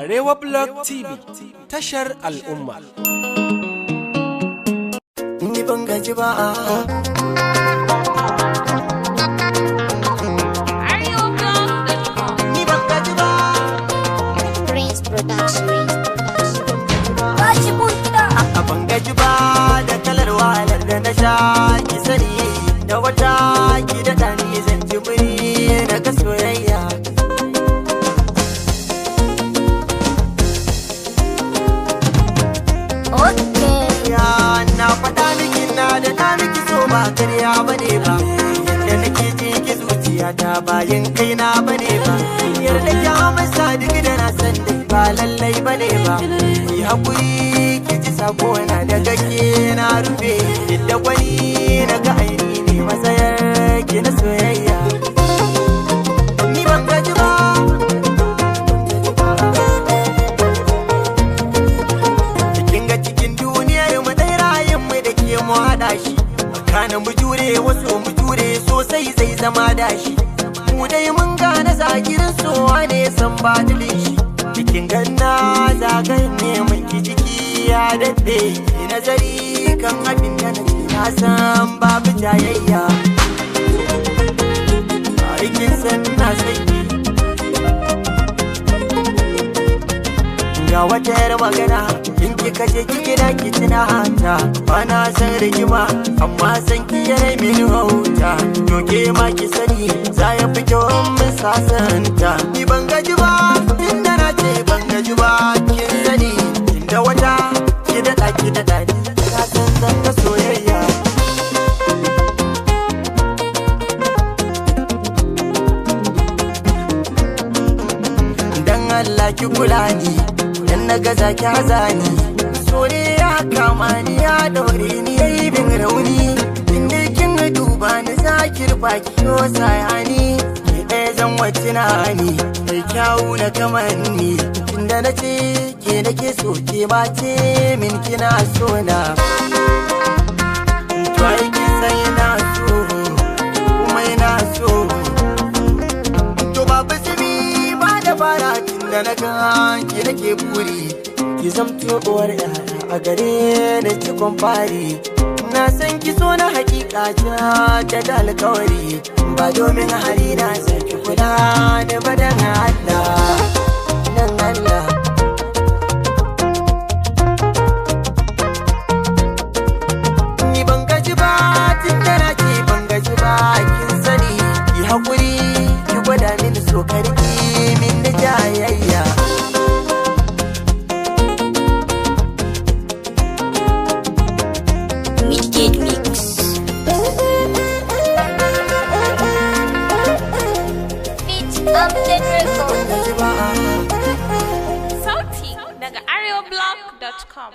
Arewa Blog TV, tashar al'umma. Ni ban gaji ba. arewablog.com. Ni ban gaji ba. Prince Production. Tashi kun kiɗa. A ban gaji ba da kalar wahalar da na sha, ki sani da wata ki daɗa ni zan ji muri na ga soyayya. Okay. Ya na faɗa miki na da na miki so ba karya bane ba. Yadda nake ji ki zuciya ta bayan kaina bane ba. Yarda ki amsa duk da na san dai ba lallai bane ba. Ki hakuri ki ji sako na daga ke na rufe. Yadda gwani na ga aini ne matsayar ki na soyayya. Ni ban gaji ba. Kin ga cikin duniyar mu dai rayin mu da ke mu hada shi, kana mu jure wasu mu jure sosai zai zama dashi. Mu dai mun gane zagirin sowa ne san badilin shi. Cikin ganna zagayen neman ki jiki ya daɗe, ki nazari kan abin da nake na san babu jayayya. Aikin san na sanki. Ga wata yar magana in kika je kike da ki tuna ta, ba na san rigima amma san ki yana mini hauta. To ke ma ki sani za ya fi kyau in mun sasanta. Ni ban gaji ba, inda na ce ban gaji ba, kin sani inda wata ki daɗa ki daɗa ni na san zan ta soyayya. Dan Allah ki kula ni, dan na gaza ki haza ni. So ne ya kama ni ya daure ni yayi bin rauni. Inda kin duba ni za ki rufa ki yo sayani. Ki ɗaya zan wace na ni mai kyawu na kamanni. Tunda na ce ke nake so, ke ma ce min kina so na. To ai kin san ina so, kuma ina so. To babu zubi ba da fara, tunda na ga ki nake buri. Ki zamto uwar yara a gare ni cikon fari. Na san ki so na hakika ja da alkawari. Ba domin hali na saki kula da badan Allah. Nan Allah. Ni ban gaji ba, tunda na ce ban gaji ba, kin sani. Ki hakuri ki gwada mini so karki min da jayayya. Midgate Mix. Beat Update Record. Gaji ba. Sauti daga arewablog.com.